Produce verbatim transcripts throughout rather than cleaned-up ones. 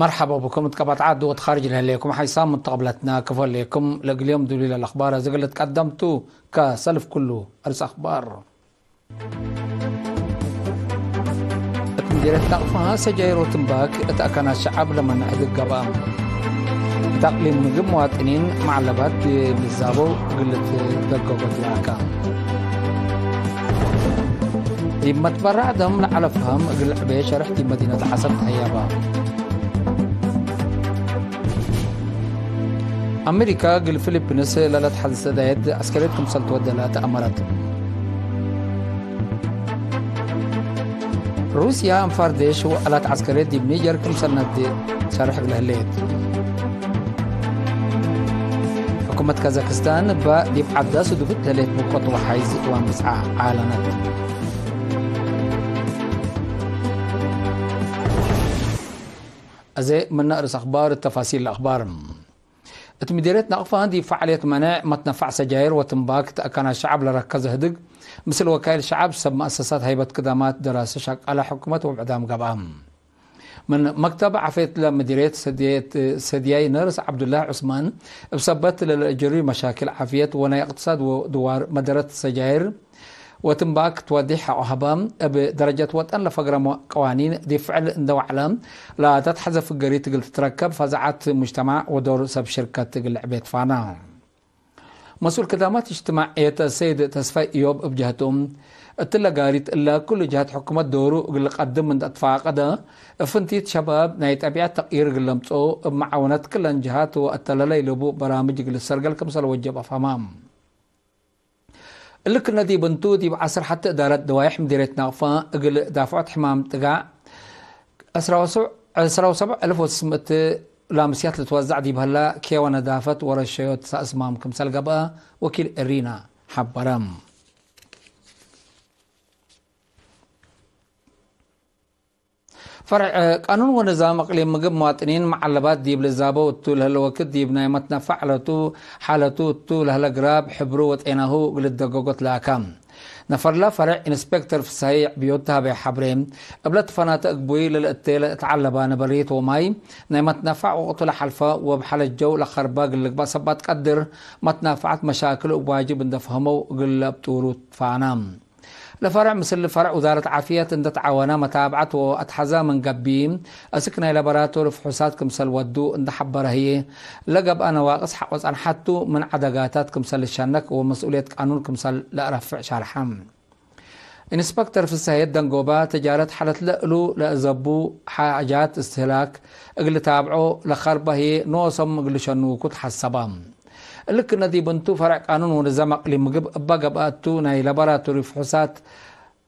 መርሐባ ብኩም እት ቀባጽ ዓድ ወእት ካርጅ ለህሌኩም ሓይሳም ምተቀብለትና ክፈ ሌኩም። ለእግል ዮም ዱሊ ለለአክባር እግል ልትቀደም ቱ። ከሰልፍ ኩሉ አርስ አክባር። እት ምዲርየት ናቅፋ ሰጃይር ወትንባክ እት አካናት ሸዐብ ለመንዕ ህግግ ገብአ። እት አቅሊም ምግብ መዋጥኒን መዓለባት ዲብ ልዛበው እግል ልትደገጎ ትላከ። ዲብ መትበራዕ ደም ለዐለ ፈሀም እግል ልዕቤ ሸርሕ ዲብ መዲነት ዐሰብ ተሀየበ። አሜሪካ እግል ፊሊፒንስ ለለትሐዘ ሰዳየት ዐስከርየት ክምሰል ትወደለ ተአመረት። ሩስያ አንፋር ዴሽ ወአላት ዐስከርየት ዲብ ኒጀር ክምሰል ነዴ ሸርሕ እግለ ህሌት። ሕኩመት ካዛክስታን እበ ዲብ ዐዳ ስዱብት ለህሌት ሙቀት ወሓይዝ ዋንብዝዓ አዕለነት። አዜ ምነ አርስ አክባር፣ ተፋሲል ለአክባር። እት ምዲርየት ናቅፋ ዲብ ፈዓልየት መኔዕ መትነፋዕ ሰጃይር ወትንባክ እት አካናት ሸዐብ ለረከዘ ህድግ፣ ምስል ወካይል ሸዐብ ሰብ መአሰሳት ሀይበት ክዳማት ደራሰ ሸቃለ ሕኩመት ወብዕዳም ገብአ። ምን መክተብ ዓፍየት ለምዲርየት ሰድየት፣ ሰድያይ ነርስ ዐብዱላህ ዑስማን፣ እብ ሰበት ለለአጀርዩ መሻክል ዓፍየት ወናይ እቅትሳድ ወድዋር መደረት ሰጃይር ወትንባክ ትወዴሕ ሐቆ ሀበ። እብ ደረጀት ወጠን ለፈግረመ ቀዋኒን ዲብ ፍዕል እንደ ወዐለ፣ ለተትሐዘ ፍገሪት እግል ትትረከብ ፈዛዐት ሙጅተማዕ ወዶር ሰብ ሽርከት እግል ልዕቤ ትፋና። መስኡል ክዳማት እጅትማዕየት ሰይድ ተስፋይ እዮብ እብ ጀህቱ፣ እትለ ጋሪት እለ ኩሉ ጀሃት ሕኩመት ዶሩ እግል ልቀድም እንደ አትፋቀደ፣ እብ ፍንቲት ሸባብ ናይ ጠቢዐት ተቅይር እግል ለምጽኦ፣ እብ መዓወነት ክለን ጀሃት ወአተለለ ኢለቡ በራምጅ እግል ልሰርገል ክምሰል ወጀብ አፍሀማ። እሊ ክነ ዲብ እንቱ፣ ዲብ ዐስር ሐቲ እዳረት ደዋይሕ ምዲርየት ናቅፋ እግል ዳፍዖት ሕማም ጥጋዕ ዐስራ ወሰብዕ፣ ዐስራ ወሰብዕ አልፍ ወትስዕ ምእት ላምስያት ልትወዘዕ ዲብ ሀላ፣ ኬወ ነዳፈት ወረሸዮት ሳእስማም ክምሰል ገብአ ወኪል ኤሪና ሐበረ። ፈርዕ ቃኑን ወንዛም እቅሊም ምግብ መዋጥኒን መዓለባት ዲብ ልዛበው እቱ ለህለ ወክድ፣ ዲብ ናይ መትነፈዕ ሐለቱ፣ ሓለቱ እቱ ለህለ ግራብ፣ ሕብሩ ወጤናሁ እግል ልደገጎ ትላከ። ነፈርለ ፈርዕ ኢንስፔክተር ፍሳዬ ዕብዮት ተሀቤ ሐብሬ፣ እብለ ትፈናተ እግቡይ ለልእቴ ለእትዓለባ ነበርየት ወማይ፣ ናይ መትነፈዕ ወቅቱ ለሐልፈ ወእብ ሐለት ጀው ለከርበ እግል ልግበእ ሰበት ቀድር፣ መትነፈዐት መሻክል እብ ዋጅብ እንደ ፈህመው እግል ለአብጡሩ ትፋና። ለፈርዕ ምስል ፈርዕ ውዛረት ዓፍየት እንደ ተዓወነ መታብዐት ወአትሐዘ ምን ገብእ፣ አስክ ናይ ለበራቶሪ ፍሑሳት ክምሰል ወዱ እንደ ሐበረ ህዬ፣ ለገብአ ነዋቅስ ሐቆ ጸንሐቱ ምን ዐደጋታት ክምሰል ልሸነክ ወመስኡልየት ቃኑን ክምሰል ለአረፍዕ ሸርሐ። ኢንስፐክተር ፍሰሄት ደንጎባ፣ ተጃረት ሐለትለ እሉ ለአዘቡ ሓጃት እስትህላክ እግል ልታብዖ ለከርበ ህዬ ኖሶም እግል ልሸንውኩ ተሐሰባ። እሊ ክነ ዲብ እንቱ፣ ፈርዕ ቃኑን ወንዛም አቅሊም ምግብ እበ ገብአ እቱ፣ ናይ ላቦራቶሪ ፍሑሳት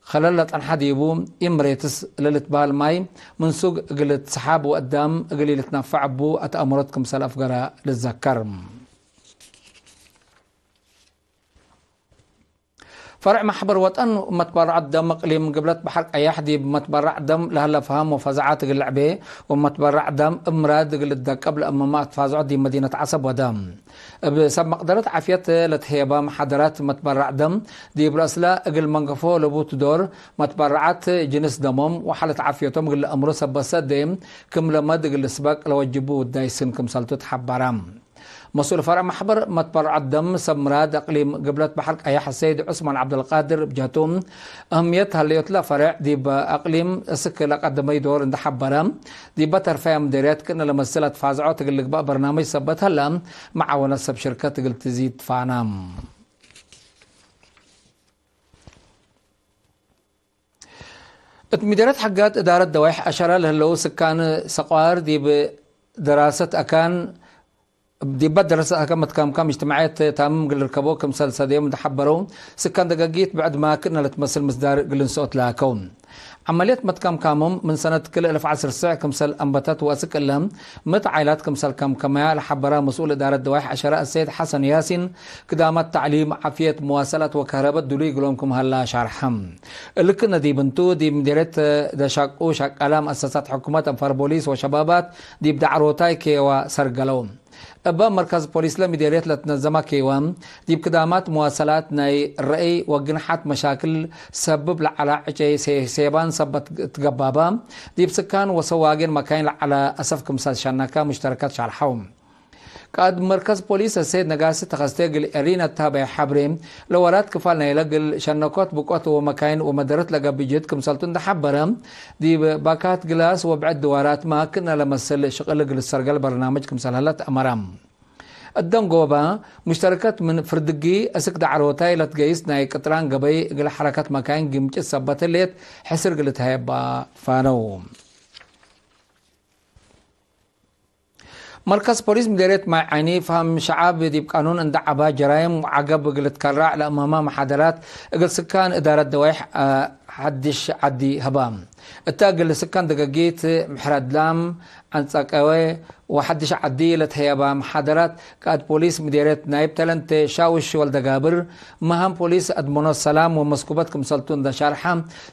ከለል ለጸንሐ ዲቡ፣ ኢምሬትስ ለልትበህል ማይ ምን ሱግ እግል ልትሰሓብ ወአዳም እግል ኢልትነፈዕ እቡ አትአምሮት ክምሰል አፍገረ ልትዘከር። ፈርዕ መሕበር ወጠን መትበረዐት ደም እቅሊም ግብለት በሐር ቀያሕ ዲብ መትበረዕ ደም ለህለ ፈሀም ወፈዛዐት እግል ልዕቤ፣ ወመትበረዕ ደም እብ ምራድ እግል ልትደቀብ ለአመመ አትፋዝዖት ዲብ መዲነት ዐሰብ ወደ። እብ ሰብ መቅደረት ዓፍየት ለትሄበ መሓደራት መትበረዕ ደም ዲብ ረአስለ እግል መንገፎ ለቡቱ ዶር፣ መትበረዓት ጅንስ ደሞም ወሓለት ዓፍየቶም እግል ለአምሩ ሰበት ሰዴ ክም ለመድ እግል ልስበቅ ለወጅቡ ውዳይ ስን ክምሰልቱ ተሐበረ። መስኡል ፈርዕ መሕበር መትበረዐት ደም ሰብ ምራድ እቅሊም ግብለት በሐር ቀያሕ ሰይድ ዑስማን ዐብደልቃድር እብ ጀህቱ፣ እህምየት ሀለዮትለ ፈርዕ ዲብ እቅሊም እስክ ለቀደመዩ ዶር እንደ ሐበረ፣ ዲበ ተርፈያ ምዴርያት ክእነ ለመስል አትፋዝዖት እግል ልግበእ በርናምጅ ሰበት ሀለ፣ መዓወነት ሰብ ሽርከት እግል ትዚድ ትፋና። እት ምዴርያት ሐጋት እዳረት ደዋይሕ አሸረ ለህለው ስካን ሰቋር ዲብ ደራሰት አካን፣ ዲበ ደረሰት አካን መትካምካም እጅትማዕየት ታምም እግል ልርከቦ ክምሰል ሰደዮም እንደ ሐበረው፣ ስካን ደጋጊት ብዕድ ማክእነ ለትመስል ምስዳር እግል ልንሰኦ ትላከው። ዐመልየት መትካምካሞም ምን ሰነት ክልኤ እልፍ ዐስር ስዕ ክምሰል አንበተት ወአስክ እለ ምእት ዓይላት ክምሰል ከምከመያ ለሐበረ መስኡል እዳረት ደዋይሕ አሸረ አሰይድ ሐሰን ያሲን፣ ክዳማት ተዕሊም፣ ዓፍየት፣ መዋሰላት ወከህረበት ድሉይ እግሎም ክም ሀላ ሻርሐ። እሊ ክእነ ዲብ እንቱ፣ ዲብ ምዴርየት ደሻቁ ሸቃላ መአሰሳት ሕኩመት፣ አንፋር ቦሊስ ወሸባባት ዲብ ዳዕሮታይ ኬዋ ሰርገለው። እበ መርከዝ ፖሊስ ለሚደርየት ለትነዘመ ኬወ፣ ዲብ ክዳማት መዋሰላት ናይ ረአይ ወግንሓት መሻክል ሰብብ ለዐላ ዕጨይ ሴ-፣ ሴባን ሰበት ትገባባ፣ ዲብ ስካን ወሰዋጌን መካይን ለዐለ አሰፍ ክምሰል ሸነከ ሙሽተረከት ሸርሐው። ቃእድ መርከዝ ፖሊስ ሰይድ ነጋሲ ተኸስተ እግል ኤሪና እተ ሀበየ ሐብሬ፣ ለወራት ክፋል ናይለ እግል ሸነኮት ብቆት ወመካይን ወመደረት ለገብእ ጅህድ ክምሰልቱ እንደ ሐበረ፣ ዲብ ባካት ግላስ ወብዕድ ድዋራትመ ክእነ ለመስል ሽቅል እግል ሰርገል በርናምጅ ክምሰል ሀለ ተአመረ። እደንጎበ፣ ሙሽተረከት ምን ፍርድጊ እስክ ዳዕሮታይ ለትገይስ ናይ ቅጥራን ገበይ እግል ሐረከት መካይን ግምጭት ሰበት ህሌት ሕስር እግል ትሀየባ ፋነው። መርከዝ ፖሊስ ምዴርየት ማይ ዓይኒ፣ ፈሀም ሸዓብ ዲብ ቃኑን እንደ ዐባ ጀራይም ወዐገብ እግል ትከራዕ ለእመመ መሓደራት እግል ስካን እዳረት ደዋይሕ፣ አ፣ ሐዲሽ ዐዲ ሀባ። እተ እግል ስካን ደገጊት፣ ምሕረድላም፣ ዐንጸቀወ ወሐዲሽ ዐዲ ለትሀየባ መሓደራት፣ ቃእድ ፖሊስ ምዴርየት ናይብ ተለንቴ ሻውሽ ወልደጋብር፣ መሃም ፖሊስ አድመኖት ሰላም ወመስኩበት ክምሰልቱ እንደ ሻርሐ፣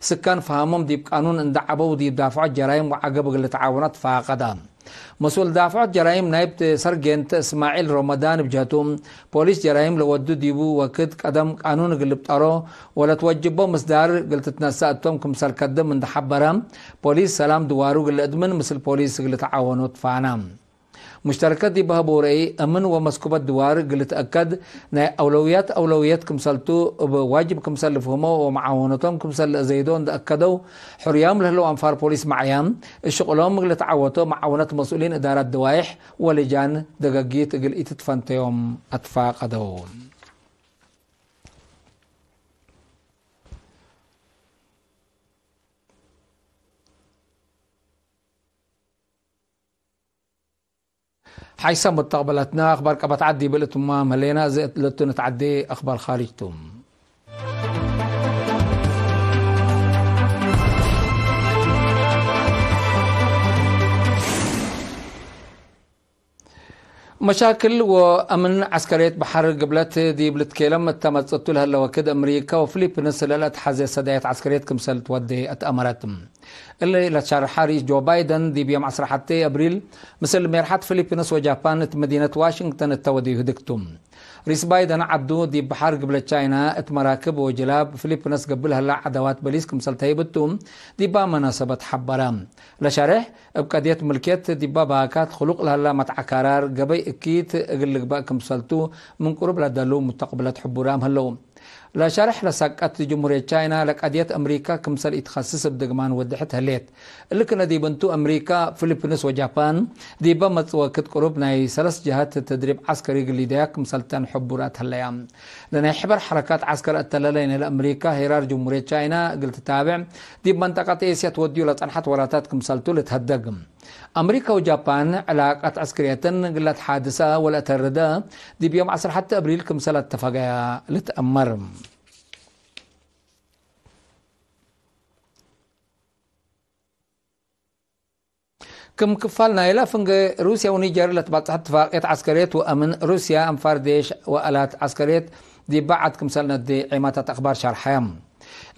ስካን ፈሀሞም ዲብ ቃኑን እንደ ዐበው ዲብ ዳፍዖት ጀራይም ወዐገብ እግል ልትዓወኖ ትፋቀደ። መስኡል ዳፍዖት ጀራይም ናይብ ሰርጌንት እስማዒል ሮመዳን እብ ጀህቱ፣ ፖሊስ ጀራይም ለወዱ ዲቡ ወክድ ቀደም ቃኑን እግል ልብጠሮ ወለትወጅቦ ምስዳር እግል ትትነሰእ እቶም ክምሰል ከድም እንደ ሐበረ፣ ፖሊስ ሰላም ድዋሩ እግል ልእድምን ምስል ፖሊስ እግል ልትዓወኖ ትፋነ። ሙሽተረከት ዲብ በሀቡ ረአይ፣ እምን ወመስኩበት ድዋር እግል ልትአከድ፣ ናይ አውለውያት አውለውየት ክምሰልቱ፣ እብ ዋጅብ ክምሰል ልፍህሞ ወመዓወነቶም ክምሰል ለአዘይዶ እንደ አከደው፣ ሕሩያም ለህለው አንፋር ፖሊስ መዕያም፣ እሽቅሎም እግል ልትዓወቶ መዓወነት መስኡሊን እዳራት ደዋይሕ ወልጃን ደገጊት እግል ኢትትፈንተዮም አትፋቀደው። ሐይሰ ሙተቅበለትነ አክባር ቀበት ዐድ ዲብ ልትማም ህሌነ፣ እዘ እት ለቱ ንትዐዴ አክባር ካርጅ ቱ። መሻክል ወአምን ዐስከርየት በሐር ግብለት ዲብ ልትኬለም እተ መጽእቱ ለህለ ወክድ፣ አምሪከ ወፊሊፒንስ ለለአትሐዜ ሰዳየት ዐስከርየት ክምሰል ትወዴ አትአመረት። እሊ ለትሸርሐ ርኢስ ጆ ባይደን፣ ዲብ ዮም ዐስራ ሐቴ አብሪል፣ ምስል ሜርሐት ፊሊፒንስ ወጃፓን እት መዲነት ዋሽንግተን እተ ወዴ ህድግ ቱ። ርኢስ ባይደን ዐዱ ዲብ በሐር ግብለት ቻይና እት መራክብ ወጅላብ ፊሊፒንስ ገብእ ለህላ ዐዳዋት በሊስ ክምሰል ተህይብ ቱ፣ ዲባ መናሰበት ሐበረ። ለሸሬሕ፣ እብ ቀድየት ምልክየት ዲባ ባካት ክሉቅ ለህላ መትዐ ካራር ገበይ እኪት እግል ልግበእ ክምሰል ቱ፣ ምን ቅሩብ ለደሉ ሙተቅብለት ሕቡራም ህለው። ለሸርሕ ለሳቀት ጅምሁርየት ቻይና ለቀድየት አምሪካ ክምሰል ኢትከስስ እብ ድግማን ወድሕት ህሌት። እሊ ክነ ዲብ እንቱ፣ አምሪካ፣ ፊሊፒንስ ወጃፓን ዲበ መጽእ ወክድ ቅሩብ ናይ ሰለስ ጀሀት ተድሪብ ዐስከሪ እግል ሊደያ ክምሰልተን ሕቡራት ህለያ። ለናይ ሕበር ሐረካት ዐስከር አተለለይነ ለአምሪካ ሄራር ጅምሁርየት ቻይና እግል ትታብዕ ዲብ መንጠቀት ኤስያ ትወድዩ ለጸንሐት ወራታት ክምሰልቱ ልትሀደግ። አምሪካ ወጃፓን ዕላቀት ዐስክርየተን እግል ለትሓድሰ ወለአተርደ ዲብ ዮም ዐስር ሐቴ አብሪል ክምሰል አተፈገያ ልትአመር። ክም ክፋል ናይለ ፍንጌ ሩስያ ወኒጀር ለትበጽሐት እትፋቅየት ዐስከርየት ወአምን፣ ሩስያ አንፋር ዴሽ ወአላት ዐስከርየት ዲብ በዐድ ክምሰል ነዴ ዔማታት አክባር ሸርሐ።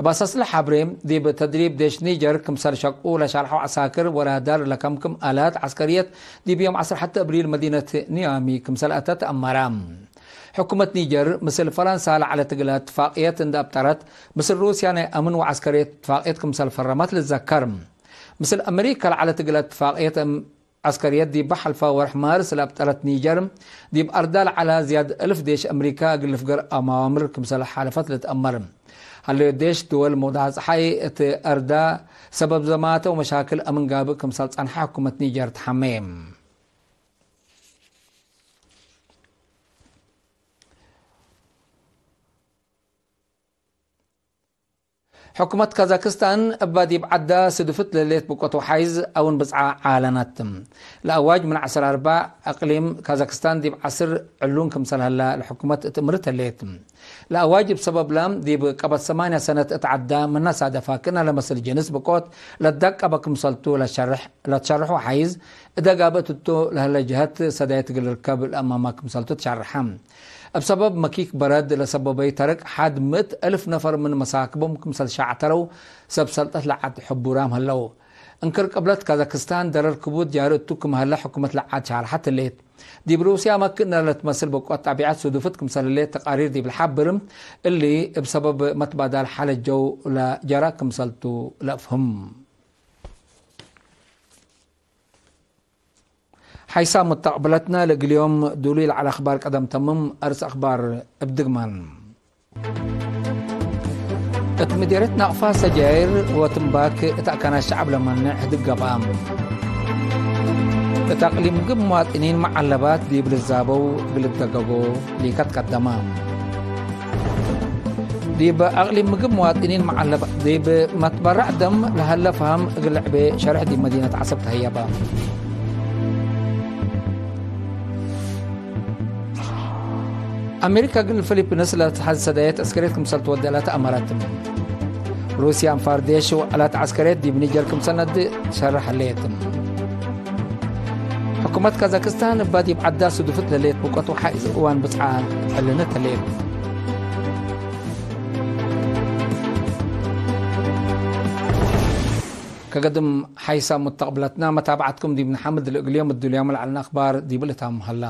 እብ አሳስለ ሐብሬ፣ ዲብ ተድሪብ ዴሽ ኒጀር ክምሰል ሸቁ ለሻርሐው ዐሳክር ወራዳር ለከምክም አላት ዐስከርየት ዲብ ዮም ዐስር ሐቴ አብሪል መዲነት ኒያሚ ክምሰል አተ ተአመረ። ሕኩመት ኒጀር ምስል ፈረንሳ ለዐለት እግለ እትፋቅየት እንደ አብጠረት፣ ምስል ሩስያ ናይ አምን ወዐስከርየት እትፋቅየት ክምሰል ፈረመት ልዘከር። ምስል አመሪከ ለዐለት እግለ እትፋቅየት ዐስከርየት ዲብ ሐልፈ ወርሕ ማርስ ለአብጠረት ኒጀር፣ ዲብ አርዳ ለዐለ ዝያድ እልፍ ዴሽ አምሪካ እግል ልፍገር አዋምር ክምሰል ሓለፈት ልትአመር። ሀለዮ ዴሽ ድወል መውዳዕ ጸሓይ እት አርዳ ሰበብ ዘማተ ወመሻክል አምን ጋብእ ክምሰል ጸንሐ ሕኩመት ኒጀር ተሐሜ። ሕኩመት ካዛክስታን እበ ዲብ ዐዳ ስዱፍት ለሌት ብቆት ወሓይዝ አውን ብጽዓ ዓለነት። ለአዋጅ ምን ዐስር አርበዕ፣ እቅሊም ካዛክስታን ዲብ ዐስር ዕሉን ክምሰል ሀላ ለሕኩመት እት እምርት ህሌት። ለአዋጅ እብ ሰበብ ላም ዲብ ቀበት ሰማንያ ሰነት እት ዐዳ ምነ ሳደፋ ክእነ ለመስል ጅንስ ብቆት ለዳቀበ ክምሰልቱ ለትሸርሕ፣ ለትሸርሑ ሓይዝ እደ ጋብእ ትቱ ለህለ ጀሀት ሰዳየት እግል ልርከብ ለአማማ ክምሰልቱ ትሸርሐ። እብ ሰበብ መኪክ በረድ ለሰበበዩ ተርቅ ሐድ ምእት እልፍ ነፈር ምን መሳክቦም ክምሰል ሸዕተረው ሰብ ሰልጠት ለዐድ ሕቡራም ህለው። እንክር ቅብለት ካዛክስታን ደረር ክቡድ ጃሪ እቱ ክም ሀለ ሕኩመት ለዐድ ሻርሐት ህሌት። ዲብ ሩስያ መክእነ ለትመስል በቆት ጣቢዐት ሱዱፍት ክምሰል ህሌት ተቃሪር ዲብ ለሓብር፣ እሊ እብ ሰበብ መትባዳል ሐለጀው ለጀረ ክምሰልቱ ለአፍህም። ሓይሳም ሙተቅብለትነ ለእግል ዮም ዱሉይ ለዐለ አኽባር ቀደም ተምም። አርስ አኽባር እብ ድግማን። እት ምዴርየት ናቅፋ ሰጃይር ወትምባክ እት አካናት ሸዐብ ለመንዕ ህድግ ገብአ። እት አቅሊም ምግብ መዋጥኒን መዓለባት ዲብ ልዛበው እግል ልደገጎ ሊከት ቀደመ። ዲብ አቅሊም ምግብ መዋጥኒን መዓለባት ዲብ መትበረዕ ደም ለሀለ ፈሀም እግል ልዕቤ ሸርሕ ዲብ መዲነት ዐሰብ ተህየበ። አሜሪካ እግል ፊሊፒንስ ለልትሐዝ ሰዳየት ዐስከርየት ክምሰል ትወዴ ለተአመረት። ሩስያ አንፋር ዴሽ ወዐለት ዐስከርየት ዲብ ኒጀር ክምሰል ነድ ሸርሕ ህሌት። ሕኩመት ካዛክስታን እባ ዲብ ዐዳ ሱዱፍት ለህሌት ብቆት ወሓይዝ እዋን ብጽዓ ዕልነት ህሌት። ከገድም ሓይሳም ሙተቅብለትና መታብዐትኩም ዲብ ነሐምድ። ለእግል ዮም እዱልያም ለዐልነ አኽባር ዲብ ልታም ሀላ።